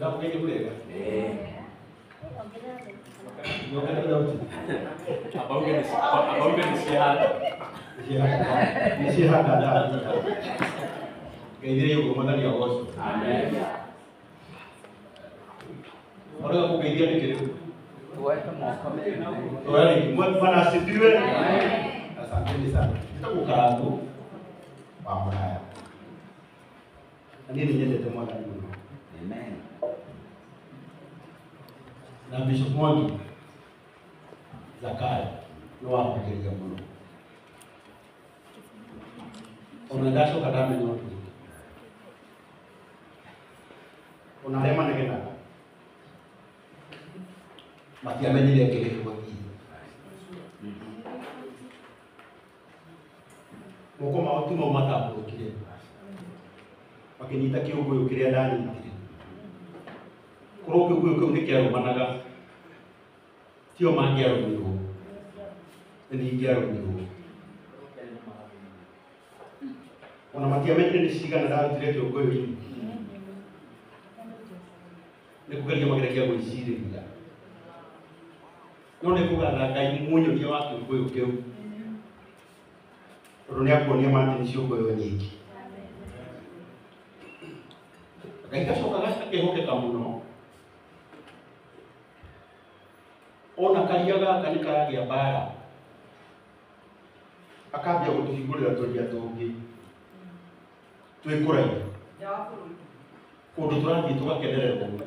Ndamũgeithia mũrĩega? Nyongerera thauti. Abauge nĩ ciahanda. Nĩ ciahanda ndathira. Ngeithĩrĩria ũguo Mwathani agocwo. Amen. Ũrega kũngeithia nĩkĩ rĩu? Tuweke moko. Tuoya rĩngĩ. Bwana asifiwe. Asanteni sana. Njĩtagwo Karangũ wa Mũraya. Na niĩ nĩ nyendete Mwathani mũno. Amen. Na Bishop Mwangi Zakayo nĩ wahunjĩria mũno. Ona ndacoka ndamenya ũndũ ũngĩ. Ona arĩa manegenaga matiamenyire kĩrĩa gwathiĩ. Moko mao ti mau matambũrũkire makĩnyita kĩũngũyũ kĩrĩa ndanyitire. Korwo kĩũngũyũ kĩu nĩ kĩarũmanaga tio mangĩarũmirwo nĩ niĩ ingĩarũmirwo. Ona matiamenyire nĩ cigana ndarutire kĩũngũyũ-inĩ. Nĩ kũgeria mageragia gwĩcirĩria. No nĩ kũgatha Ngai mũnyonia wa kĩũngũyũ kĩu. Tondũ nĩ akuonia Martin ciũngũyũ nyingĩ. Ngai gacoka akehokeka mũno. Ona karia gaka nĩ karagĩa mbara. Akambia gũtũhingũrĩra tũria tũngĩ. Twĩ kũraihu. Kũndũ tũrathiĩ tũgakenererwo mũno.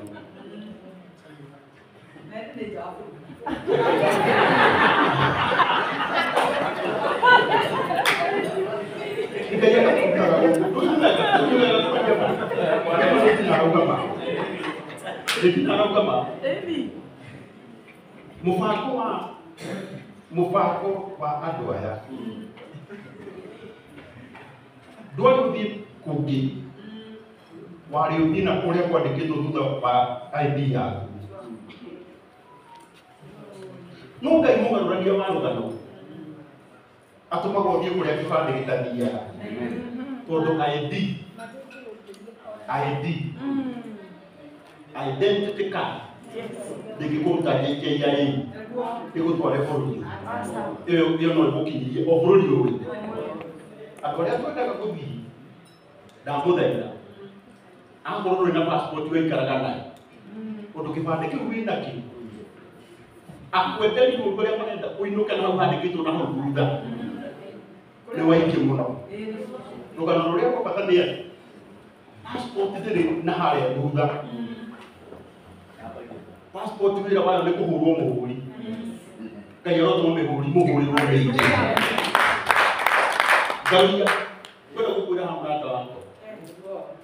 Ngai agatũrutaga gũkũ. Ndũtinarauga ma. Mũbango wa andũ aya ndwarĩ ũthiĩ kũngĩ, warĩ ũthiĩ na kũrĩa kwandĩkĩtwo thutha wa ID yaku. No Ngai mũgarũrania wa rũgano atũmaga ũthiĩ kũrĩa kĩbandĩ gĩtathiaga. Tondũ ID identity card ndĩngĩkũruta JKIA ĩgũtware bũrũri ĩyo no ĩgũkinyĩrie o bũrũri ũrĩ. Andũ arĩa twendaga gũthiĩ ndamũthaitha akorwo ndũrĩ na passport waikaraga nayo ũndũ kĩbandĩ kĩu wĩnakĩo akwenderi mũndũ ũrĩa marenda ũinũke na hau handĩkĩtwo na hau thutha nĩ waingĩ mũno. Rũgano rũrĩa rwa bata nĩ atĩ passport ndĩrĩ na harĩa thutha. Passport wĩra wayo nĩ kũhũrwo mũhũri. Ngai arotũma mĩhũri mũhũrĩrwo mĩingĩ. Ngauria kwenda gũkwĩra haha mũrata wakwa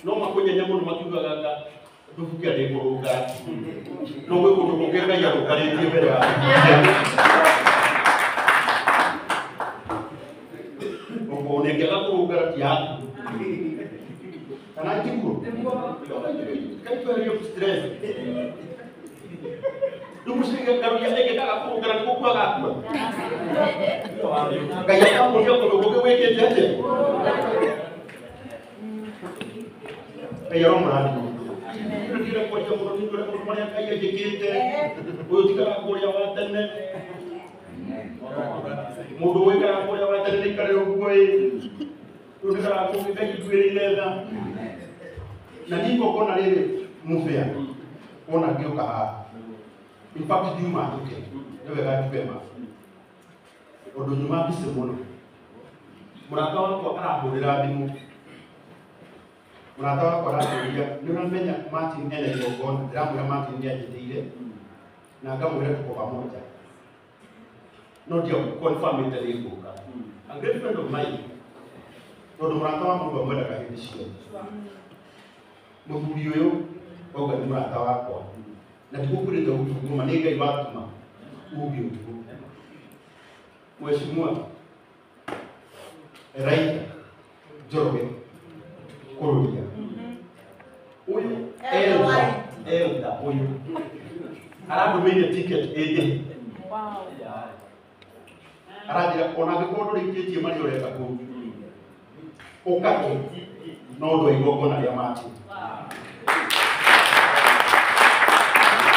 no makũnyenye mũno makiugaga anga ndubukia ndĩkũrũnga no gwĩ kũndũ kũngĩ Ngai arũngarĩtie mbere yaku. Ũguo nĩngĩaga kũrũngara ti yaku. Kana tiguo? Ngai tweherie stress. Rĩu mũciĩ ngaruria ĩngĩkaga kũrũngara nĩ gũkua gakua. Ngai akamũria kũndũ kũngĩ wĩkĩte atĩa? Ngai aromũrathima. Ndĩrenda kwaria mũno nĩ ũndũ ũrĩa maũndũ marĩa Ngai anjĩkĩte. Ũyũ ti Karangũ ũrĩa wa tene. Mũndũ ũĩ Karangũ ũrĩa wa tene nĩaikarĩre ũguo ĩ. Rĩu nĩ Karangũ ũngĩ Ngai nduĩrĩire tha. Na niĩ igongona rĩrĩ mũbĩa wona ngĩũka haha. In fact ndiuma njũke nĩ wega njuge ma. Ũndũ nyuma mbici mũno. Mũrata wakwa arahũrĩra thimũ. Mũrata wakwa aranjũria nĩ ũramenya Martin ena igongona. Ndĩramwĩra Martin nĩ anjĩtĩire na ngamwĩra tuko pamoja. No ndia confirmĩte nĩ ngũka. A great friend of mine tondũ mũrata wa mũndũ amwendaga hĩndĩ ciothe. Mũthuri ũyũ auga nĩ mũrata wakwa. Na ndigũkwĩrĩte ũtukũ ma nĩ Ngai watũma uge ũtukũ. Mheshimiwa Elijah Njoroge Kururia ũyũ elder ũyũ arandũmĩire ticket ĩndĩ aranjĩra ona angĩkorwo ndũrĩkĩtie marĩa ũreka kũu ũka tu no ũndũ wa igongona rĩa Martin.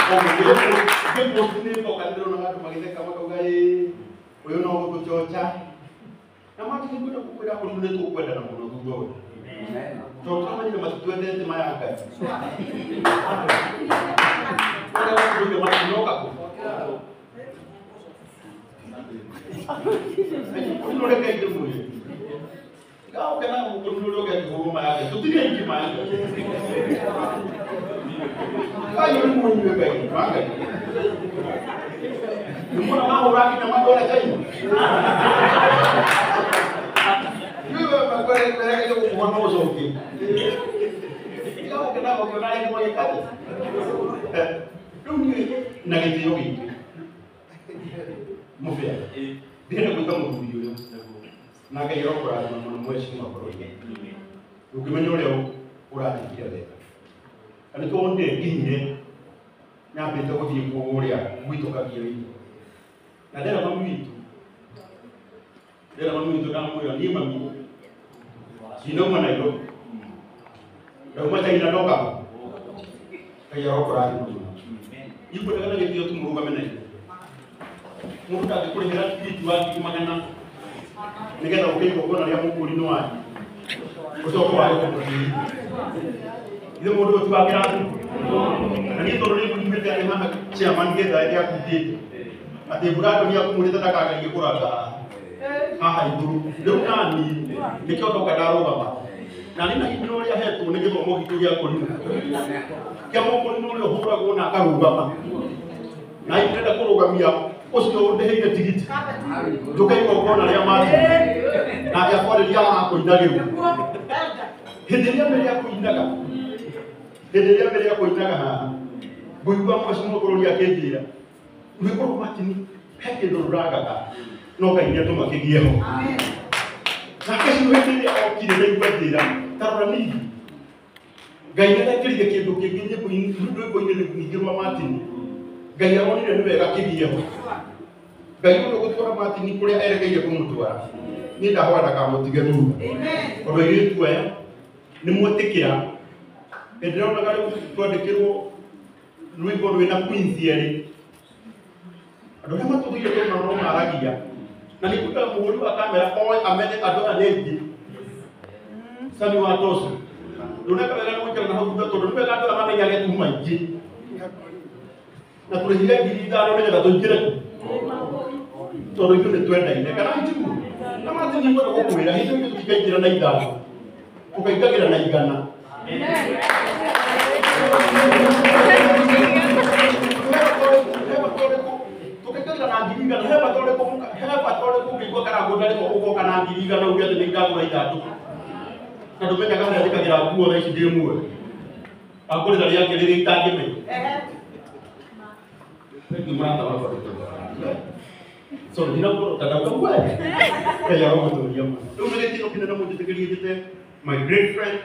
Ngĩpost nĩ ngoka ndĩrona andũ magĩtheka makauga ĩĩ ũyũ no gũtũchocha. Na Martin ngwenda gũkwĩra ũndũ nĩ tũkwendana mũno thutha ũyũ. Tondũ tũramenyire matitwendete maya Ngai. Ũrĩa watũire matinoka kũ. Mũndũ reke ndĩmwĩre. Tigaũke na mũkũrũ ũrĩa ũngĩkĩhũrwo maya Ngai. Tũtirĩ aingĩ maya Ngai. Kayo nĩ mũnyue Ngai, ma Ngai. Nĩmuona mahũra nginya mandwara China. Wewe makwerekeire gũkũha no ũcokie. Tigaũke na ũkĩona angĩ magĩka atĩa. Rĩu niĩ na gĩtĩo gĩkĩ mũbĩa ndĩrenda gwĩta mũthuri ũyũ na Ngai arokũrathima mũno mheshimiwa bũrũri. Ũngĩmenya ũrĩa ũranjĩkire wega. Na nĩkĩo wonire nginyire nyambĩte gũthiĩ kũrĩa gwitũ Kabiũ-inĩ. Na ndera mami witũ, ndera mami witũ ndamwĩra niĩ mami ndinauma Nairobi, ndauma China ndoka kũ. Ngai arokũrathima mũno. Niĩ ngwendaga na gĩtĩo tu mũrũgame na ithuĩ. Mũndũ ndangĩkũrĩhĩra tigiti wa 100,000 nĩgetha ũke igongona rĩa mũkũrinũ wanyu ũcoke wage kũmũtĩithia. Ithe mũndũ ũyũ ti wa kĩrathimo. Na niĩ tondũ nĩngũnyumĩte arĩ haha chairman getha ĩrĩa akundĩte atĩ Brandon akumũrĩte ndakagarie kũranga haha igũrũ. Rĩu nani nĩkĩo ndoka ndarũgama. Na nĩ na hinya ũrĩa hetwo nĩ gĩthomo gitũ gĩa kũrinũ. Kĩa mũkũrinũ ũrĩa ũhũragwo na akarũgama. Na ndĩrenda kũrũgamia ũcio ũndĩhĩire tigiti. Njũke igongona rĩa Martin. Nake akwarĩria haha kũinagĩrwo. Hĩndĩ ĩrĩa mbere ya kũinaga, hĩndĩ ĩrĩa mbere ya kũinaga haha, ngũigua mheshimiwa bũrũri akĩnjĩra, rwĩmbo rwa Martin he kĩndũ rũrangaga no Ngai nĩatũma kĩgĩe ho. Nake cio hĩndĩ ĩrĩa okire ndaigua njĩra, ta rora ningĩ. Ngai nĩarekĩrire kĩndũ kĩngĩ nyĩmbo-inĩ, rwĩmbo-inĩ rũngĩ rwa Martin. Ngai aronire nĩ wega kĩgĩe ho. Ngai ũrĩa ũgũtwara Martin kũrĩa erekeire kũmũtwara, niĩ ndahoya ndakamũtige thutha. Tondũ airĩtu aya nĩ mwetĩkĩra. Ndĩronaga rĩu twandĩkĩrwo rwĩmbo rwĩna Queens erĩ. Andũ arĩa matũthire tondũ no maragia. Na nĩ ngwendaga mũhũri wa kamera oe amenye andũ aya nĩ aingĩ. Sami wa Tosu. Ndũneka wega nĩ gũikara na hau thutha tondũ nĩ wega andũ aya mamenyage tuma aingĩ. Na tũrĩhire 5,000 nĩgetha tũingĩre kũ. Tondũ ithuĩ nĩ twendaine. Kana itiguo? Na Martin nĩ ngwenda gũkwĩra hĩndĩ ĩyo tũtikaingĩra na 5, tũkaingagĩra na 100. Tũkaingagĩra na 100,000. He bata ũrĩkũ he bata ũrĩkũ ũngĩigua karangũ ndarĩ ho ũgoka na 100,000 uge atĩ nĩ ndagũra ithandũkũ. Na ndũmenyaga harĩa njĩkagĩra nguo thaa ici ndĩ muoyo. Akũrĩra rĩake rĩrĩa itangĩmenya. Thank you, mũrata wakwa. Sorry, ndinakũrota ndauga we. Ngai arogũtũria mũno. Rĩu nĩ gĩtĩo kĩnene mũnjĩtĩkĩrie njĩte my great friend